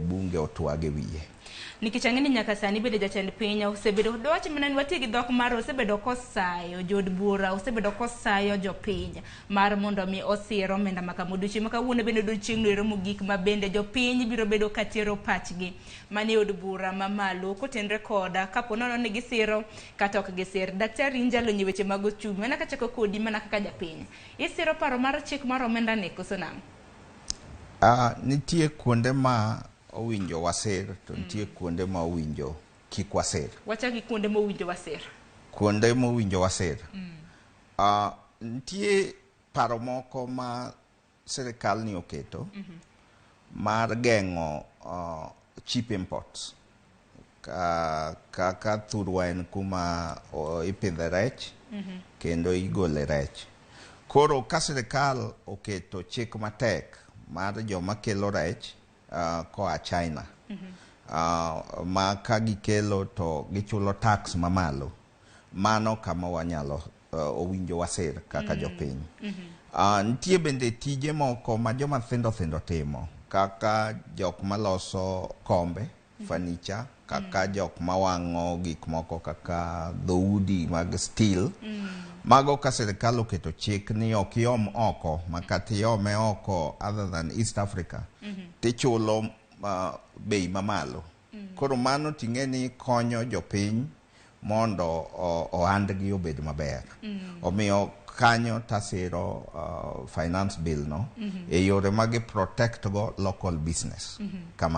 bunge otwag e wiye. Nikech ang'e ni nyaka sani bende jatend piny osebedo, dwach mana ni wati gi dhok mar osebedo kosayo jood bura, osebedo kosayo jopiny mar mondo mi osir omenda ma kama. Odiochieng' ma kawuono bende odiochieng'no ero mogik ma bende jopiny biro bedo ka tero pachgi manie od bura mamalo kotenre koda kapo nono ni gisiro kata ok gisir. Daktari, in jalony e weche mag ochumi, mana kachako kodi mana kaka japiny, isiro paro mar chik mar omenda ni koso nang'o? Nitie kuonde ma owinjo wasir to nitie kuonde ma owinjo kik wasir. Wachak gi kuonde mowinjo wasir. Kuonde mowinjo wasir. Nitie paro moko ma sirikal ni oketo mar geng'o cheap imports. Kaka thurwa en kuma ipidhe rech kendo igole rech. Koro ka sirikal oketo chik matek mar joma kelo rech koa China, ma ka gikelo to gichulo tax mamalo, mano kama wanyalo owinjo wasir kaka jopiny. Nitie bende tije moko ma joma thindo thindo timo kaka jok maloso kombe, furniture, kaka jok mawang'o gik moko kaka dhoudi mag steel. Mago ka sirikal oketo chik ni ok iom oko, ma kata iome oko other than East Africa, tichulo bei mamalo. Koro mano ting'e ni konyo jopiny mondo ohandgi obed maber. Omiyo kanyo tasiro finance bill no e yore ma gi protect go local business. Kamano.